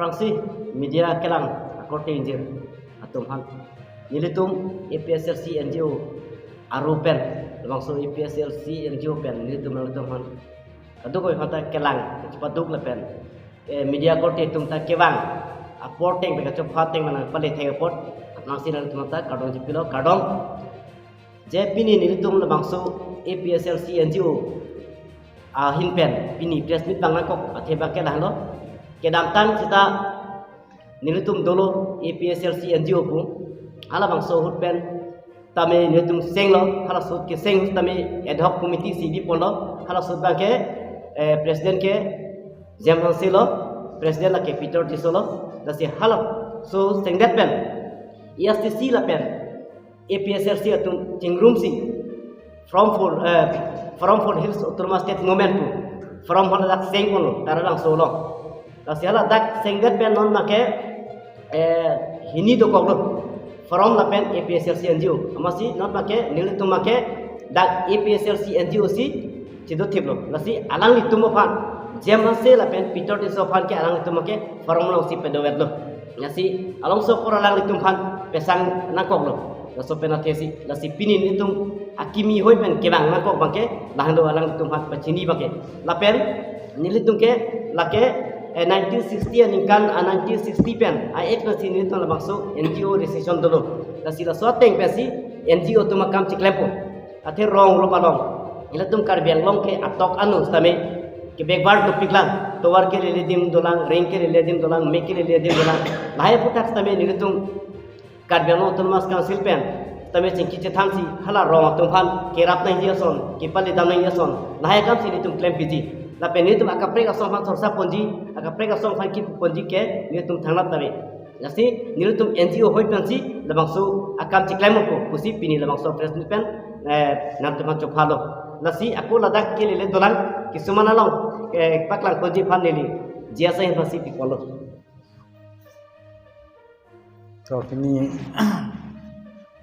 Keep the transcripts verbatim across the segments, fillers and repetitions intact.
Bangsi media kelang akorte ingjir atum aphan, nelitum A P H L C N G O aru pen, labangso A P H L C N G O pen nelitum nangtum aphan kadokave aphanta kelang kachepaduk lapen, eh, media akorte atum ta kevang apor ateng pen kachopha ateng nangpale thek apot, aphrangsi nangtum ta kardom chipilo, kardom. Je pini nelitum labangso A P H L C N G O ahin pen pini press meet bang nangkok athe abangke lahenlo. Kedamtang seta nelitum dolo A P H L C N G O pu, halabangso ahut pen tame nelitum senglo, halaso ahut keseng tame ad hoc committee si biponlo, halaso ahut abangke, eh, president ke James Hanse lo, president lake Peter Tisso lo, lasi halaso sengdet pen A S D C lapen A P H L C atum chingrumsi Forum for, eh, Forum for Hills Autonomous State Movement pu forum haladak sengponlo, Taralangso along. Lasi haladak sengdet pen non abangke, eh, hini dokoklo, forum lapen A P H L C N G O. Amatsi non abangke nelitum abangke dak A P H L C N G O si chido thiplo. Lasi alanglitum aphan, James Hanse lapen Peter Tisso aphan ke alanglitum abangke forum alongsi pedovetlo. Lasi alongsi apor alanglitum aphan pesang nangkoklo. Laso pen athesi, lasi pini nelitum akimi ahoi pen kevang nangkok abangke lahenlo, alanglitum aphan pachini abangke. Lapen nelitum ke lake, eh, nineteen sixty aningkan, ah, nineteen sixty pen a-act pensi nelitum labangso N G O registration dolo. Lasi laso ateng pensi N G O atum akam chiklempo. Athe rong rup along, ilitum Karbi Anglong ke atok anu sitame ke backward dopiklang, tovar kelele adim dolang, reng kelele adim dolang, me kelele adim dolang. Lahai aphuthak sitame nelitum Karbi Anglong Autonomous Council pen sitame chingki chethansi hala rong atum aphan kerap nangji ason, kepale dam nangji ason, lahai akamsi nelitum klempiji. Lapen nelitum akaprek asong aphan sorsa ponji, akaprek asong aphan kipu ponji ke nelitum thangnat tame. Lasi nelitum N G O ahoi pensi labangso akam chiklem nangpo pusi pini labangso press meet pen, eh, nangtum aphan chophalo. Lasi ako ladak kelele dolang, kisuman along, eh, paklang ponji aphan neli J S A ahin pensi piponlo. To pini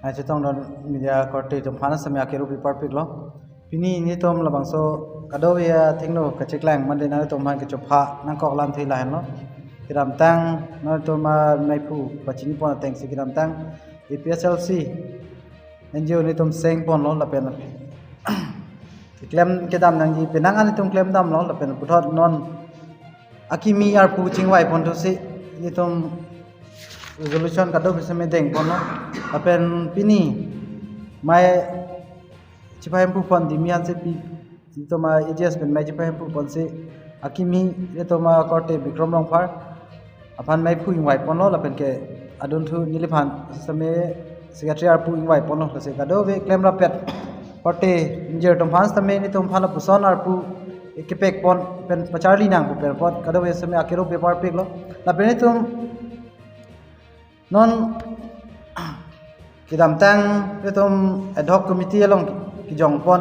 nangchetongdun media akorte atum aphan sitame akero pi parpiklo. Pini nelitum labangso kadokave athengno kacheklang mate nangtum aphan kachopha nangkok alamthe lahenlo. Kedamtang nangtum amaiphu pachinipon atengsi kedamtang A P H L C N G O nelitum sengponlo lapen keklem kedam nangji penang an nelitum klemdamlo lapen puthot non akimi arpu chingvai ponthusi nelitum resolution kadokave sitame dengponlo. Lapen pini mei chepahemphu pon Dimi Hansepi, nelitum a-A G S pen mei chepahemphu ponsi akimi nelitum akorte Bikram Rongphar aphan meiphu ingvai ponlo lapen ke adunthu neliphan sitame secretary arpu ingvai ponlo, lasi kadokave klemrap-et akorte ingjir atum aphan sitame nelitum aphan lapuson arpu kepekpon pen pacharli nangpo pen apot kadokave sitame akero pi parpiklo. Lapen nelitum non kedamtang nelitum ad hoc committee along kejongpon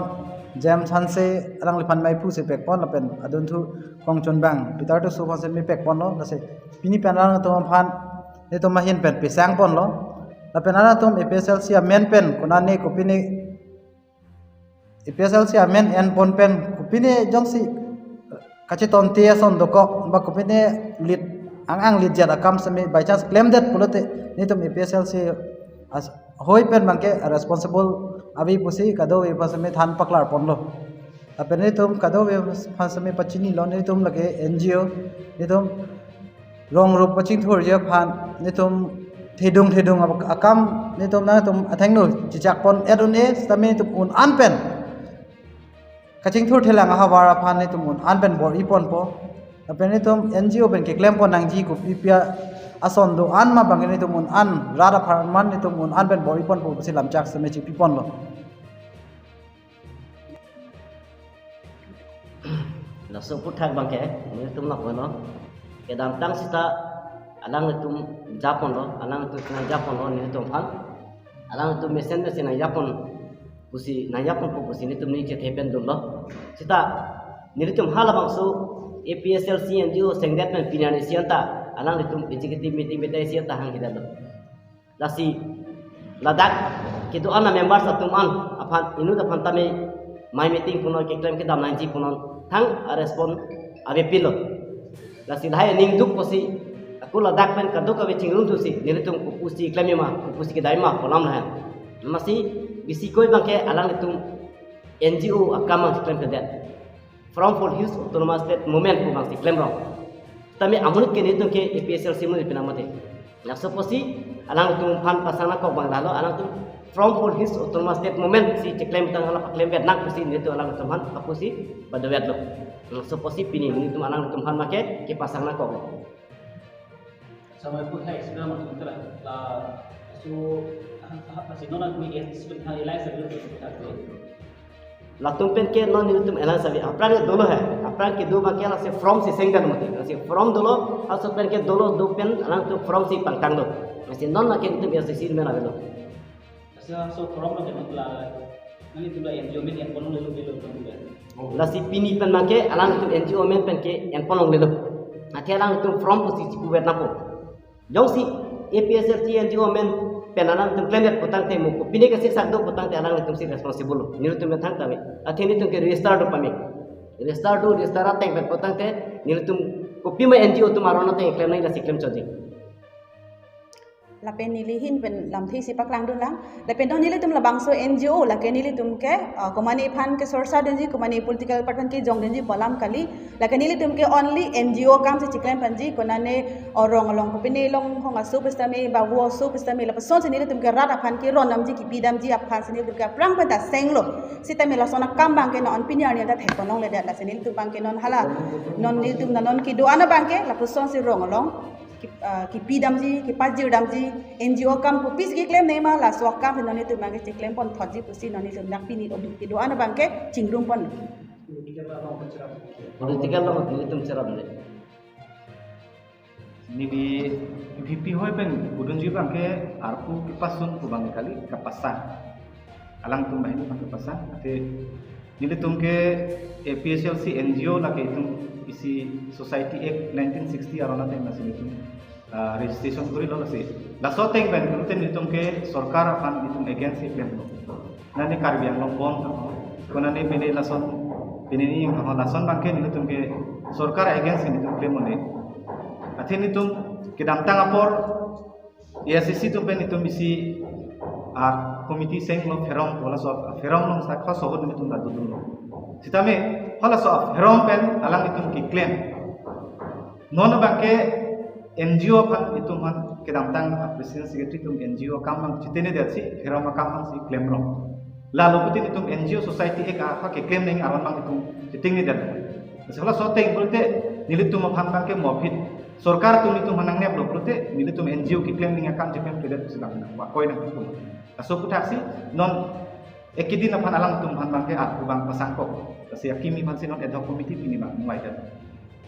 James Hanse alangliphan meiphusi pekpon lapen adunthu kongchunbang Peter Tisso aphansi mei pekponlo, lasi pini pen alangtum aphan nelitum ahin pen pesangponlo. Lapen alangtum A P H L C amen pen konane kopine A P H L C amen enpon pen kopine jongsi kachetonte ason dokok ba kopine lit ang ang lit jat akam sitame by chance klemdet pulote nelitum A P H L C as-, ahoi pen abangke responsible ave pusi kadokave aphan sitame than paklarponlo. Lapen nelitum kadokave aphan sitame pachinilo, nelitum lake N G O, nelitum rong rup pachingthurji aphan nelitum thedung thedung ak-, akam nelitum nangtum athengno chechakpon-et un-e sitame nelitum un-an pen kachingthur thelang ahavar aphan nelitum un-an pen bor-iponpo. Lapen nelitum N G O pen keklempon nangji kopi pi ason do-an ma abangke nelitum un-an rat apharman nelitum un-an pen bor-iponpo pusi lamchak sitame chipiponlo. Laso aphuthak abangke nelitum lapulo. Kedamtang seta alanglitum japonlo, alanglitum nangjaponlo nelitum aphan. Alanglitum mesen mesen nangjapon pusi, nangjaponpo pusi nelitum ning chethe pen dunlo. Seta nelitum halabangso A P H L C N G O sengdet pen pini arni isi anta alanglitum executive meeting beta isi anta hangkidetlo. Lasi ladak kedo-an a-members atum an aphan inut aphan tame mei meeting punon, keklem kedam nangji punon, thang a-response avepinlo. Lasi lahai aning duk pusi Ko ladak pen kadokave chingrum thusi nelitum kopusi klem ma, kopusi kedam ma pu alam lahen. Amatsi bisi koi abangke alanglitum N G O akam abang klemkledet. From for Hills Autonomous State Movement pu abangsi klemrong. Tame amonit ke nelitum ke A P H L C amonit pen amate. Laso apotsi alangtum aphan pasang nangkok abang lalo, alangtum From for Hills Autonomous State Movement si cheklem tang hala paklemvek nang pusi nelitum alangtum aphan kapusi padovetlo. Laso apotsi pini nelitum alangtum aphan make kepasang nangkok. Samai pun hai sudah masuk telah. La su ah, ah, pasi nona kami dia student hai ilai sebelum kita tu. Latum pen ke non nelitum alangsi ave. Aphrang ke dolo hai. Aphrang kedo abangke lasi form si sengkan mati. Lasi form dolo, laso pen ke dolo do pen alangtum form si pangtang do. Lasi non lake nelitum A S D C men avelo. Lasi so form lo ke non la. Nelitum la N G O amen enpon longlelo, lelo, lelo. Lasi pini pen abangke alangtum N G O amen pen ke enpon longlelo. Athe alangtum form pusi chikuvet nangpo. Jongsi A P H L C N G O amen pen alangtum klemdet putangte mo kopine kasiksak do putangte alangtum si responsible lo. Nelitum methang tame. Athe nelitum ke register do pame. Register do, register ateng pen putangte nelitum kopima N G O atum aron ateng klem nang lasi klem chotji. Lapen neli ahin pen lamthe isi paklang dunlang. Lapen non nelitum labangso N G O, lake nelitum ke, ah, komane aphan ke sorsa dunji, komane political party aphan kejong dunji pu alam kali. Lake nelitum ke only N G O akam si cheklem ponji, konane arong along kopine longhong aso pusitame, ba vo aso pusitame, lapusonsi nelitum ke rat aphan keron damji, kipi damji aphansi nelitum ke aphrang pen ta senglo. Sitame lason akam abangke non pini arni ta thekponlongledet, lasi nelitum abangke non hala. Non nelitum non kedo-an abangke, lapusonsi rong along ki-, ah, kipi damji, kipajir damji, N G O akam kopisi keklem nema, laso akam si non nelitum abangke cheklem pon thotji pusi non nelitum dak pini odu kedo-an abangke chingrum pon. Political lo, nelitum cherapdunde. Neli V P hoi pen pudunji abangke arpu kepasun pu abang kali, kepasang. Alangtum banghini abang kepasang. Athe nelitum ke A P H L C N G O lake itum isi Society Act nineteen sixty aron ateng lasi nelitum, ah, registration korilo lasi. Laso ateng pen nelitum, nelitum ke sorkar aphan nelitum against si klemlo. Nani Karbi Anglong bom tangho. Konane pine lason, pine ni tangho, lason abangke nelitum ke sorkar against nelitum klem mone. Athe nelitum kedamtang apor A S D C atum pen nelitum isi, ah, committee senglo, pherong, halaso pherong along sa khoso ahut nelitum ta dodunlo. Sitame halaso pherong pen alanglitum keklem. Non abangke N G O aphan itum aphan kedamtang, ah, president secretary atum N G O akam abang chitengnedetsi pherong akam abangsi klemrong. Lalo putin itum N G O Society Act aphan keklem nang aron abang itum chitengnedetlo. Lasi halaso ateng pulote nelitum aphan abangke mopit. Sorkar atum nelitum aphan nangneplo pulote nelitum N G O keklem nang akam cheklemkledet pusi abang nang akoi nangtum. Laso aputhaksi non ekedin aphan alangtum aphan abangke arpu abang pasangkok. Lasi akimi aphansi non ad hoc committee pini abang nangvaidet.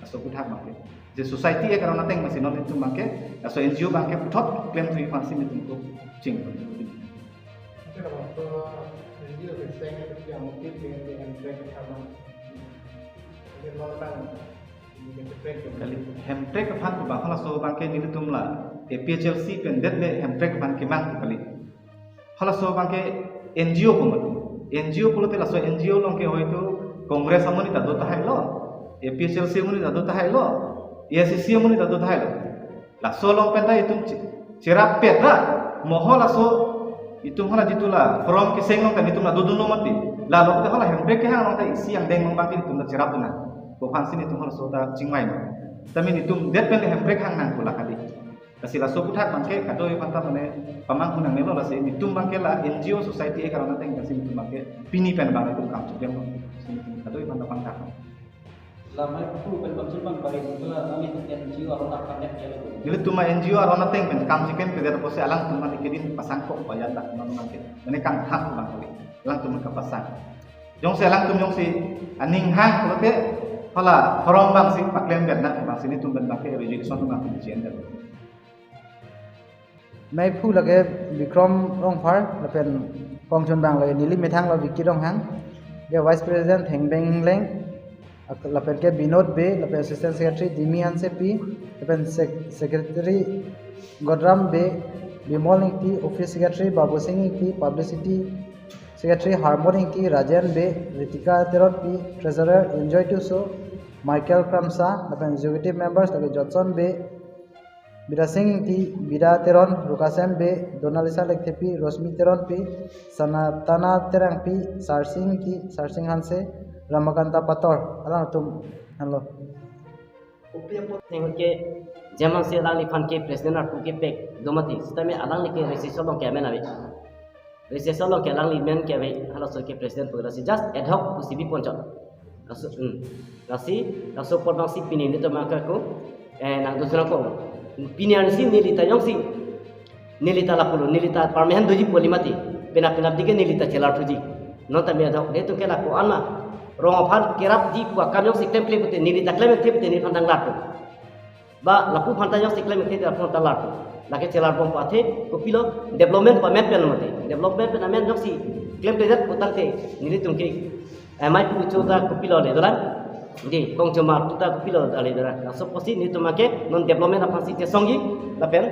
Laso aputhak abangke. Je Society Act aron ateng abangsi non itum abangke, laso N G O abangke puthot klemthuji aphansi nelitum ko ching. Kali hemprek aphan pu abang halaso abangke nelitum la A P H L C pen det le hemprek aphan kemang pu kali. Halaso abangke N G O pu mati. N G O pulote laso N G O along ke hoito Congress amonit ta do tahailo, A P H L C amonit ta do tahailo, A I C C amonit ta do tahailo. Laso along pen ta itum che-, cherap pet ra, mo halaso itum hala jitu la forum keseng along ta nelitum la dodunlo mati. Lalo ta hala hemprek kehang along ta isi angdeng along abangke itum ta cherapdun nang. Ko aphansi nelitum halaso ta chingvai. Tame nelitum det pen hemprek hang nang pu la kali. Lasi laso aputhak abangke kadokave aphanta mane pamanghu nangnelo, lasi nelitum abangke la N G O Society Act aron ateng lasi nelitum abangke pini pen abang nelitum kam cheklem. Lasi nelitum kadokave aphanta pangthak. La maiphu pen pamchun pang bari la mane N G O aron ateng pen ya lo. Nelitum ma N G O aron ateng pen kam cheklemkledet apotsi alangtum mane ekedin pasangkok bayan dak non abangke. Mane kangthak abang kali. Alangtum kepasang. Jongsi alangtum jongsi aning hang pulote hala forum abangsi paklemvek nang abangsi nelitum pen abangke resolution abangsi chiendet. Maiphu lake Bikrom Rongphar, lapen kongchun abang lake neli methang lo Vicky Ronghang, ke Vice President Hengbeng Hengleng, ak-, lapen ke Binod Bey, lapen Assistant Secretary Dimi Hansepi, lapen Sec-, Secretary Godram Bey, Bimol Ingti, Office Secretary Babu Sing Ingti, Publicity Secretary Harmon Ingti, Rajen Bey, Ritika Terotpi, Treasurer Enjoy Tisso, Michael Kramsa, lapen Executive Members lake Johnson Bey, Bidasing Ingti, Bida Teron, Rukasen Bey, Donalisa Lekthepi, Rosmi Teronpi, Sanatana Terangpi, Sarsing Ingti, Sarsing Hanse, Ramakanta Pator, alangtum, hello. Thengke, jaman si alangliphan ke president arpu kepek do mati, sitame alangli ke registration along ke amen ave. Registration along ke alangli men ke ave, halaso ke president pu lasi just ad hoc pusi bi ponchot. Laso, hmm. Lasi, laso apot abang si pini nelitum ako, eh, nangdun ako. Pini arni si neli ta jongsi, neli ta lapulo, neli ta permanent doji pu kali mati. Penap penap dike neli ta chelar thuji. Non tame ad hoc, nelitum ke la ko-an ma. Rong aphan kerapji pu akam jongsi klemkle pute, neli ta klemkle pute, neliphan tang lar thu. Ba lapu aphan ta jongsi klemkle te aphan ta lar thu. Lake chelar bom pu athe, kopilo development pu amen pen mati. Development pen amen jongsi klemkledet pu tangte, nelitum ke, eh, mai pu cho ta kopilo le dolang. Di, kong chomar pu ta kopilo le dolang. Laso apotsi nelitum ke non development aphan si chesongji, lapen,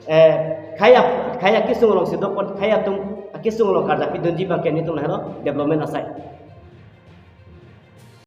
eh, khei a, khei akesung along si dokpon, khei atum akesung along karjap pidunji abang ke nelitum lahelo development asai.